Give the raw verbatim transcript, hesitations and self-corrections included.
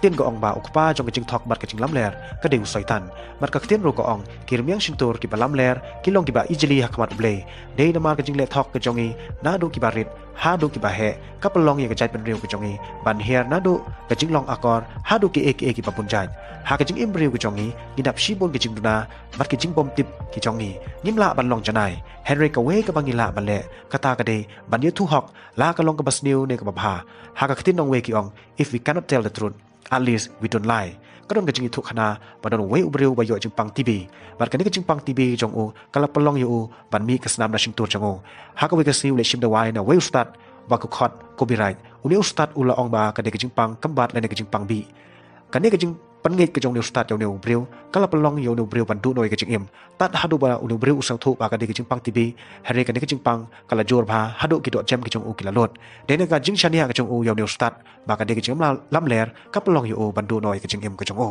ktien ka ong ba u kpa jong ka jingthok bad ka jinglamler ka dei u Soitan. Bad ka ktien ruh ka ong, ki rmiang shyntur kiba lamler ki long kiba ijli ha khmat U Blei. Dei namar ka jingleh thok ka jong ngi naduh kiba rit haduh kiba heh ka pynlong ïa ka jaitbynriew ka jong ngi ban hiar naduh ka jinglong akor haduh kiei kiei kiba bun jait. Ha ka jingim briew ka jong ngi ngi dap shibun ka jingduna bad ka jingbymtip ka jong ngi. Ngim lah ban long janai, hynrei kawei kaba ngi lah ban leh kata ka dei ban ïathuh hok, la ka long kaba sniew ne kaba bha. Ha ka ktien nongwei ki ong, if we cannot tell the truth, at least we don't lie. Ka don ka jingïathuhkhana ba don uwei u briew ba ïoh jingpang T B, bad kane ka jingpang T B jong u ka la pynlong ïa u ban mih ka snam na shyntur jong u. Ha kawei ka sngi u leit shim dawai na uwei u stad ba ka khot copyright. Une u stad u la ong ba ka dei ka jingpang kymbat lane ka jingpang bih. Kane ka jingpynngeit ka jong une u stad ïa une u briew ka la pynlong ïa une u briew ban duh noh ïa ka jingim. Tad haduh ba une u briew u sngewthuh ba ka dei ka jingpang T B, hynrei kane ka jingpang ka la jur bha haduh ki dohjem ki jong u ki la lut. Dei na ka jingshaniah ka jong u ïa une u stad ba ka dei ka jinglamler ka pynlong ïa u ban duh noh ïa ka jingim ka jong u.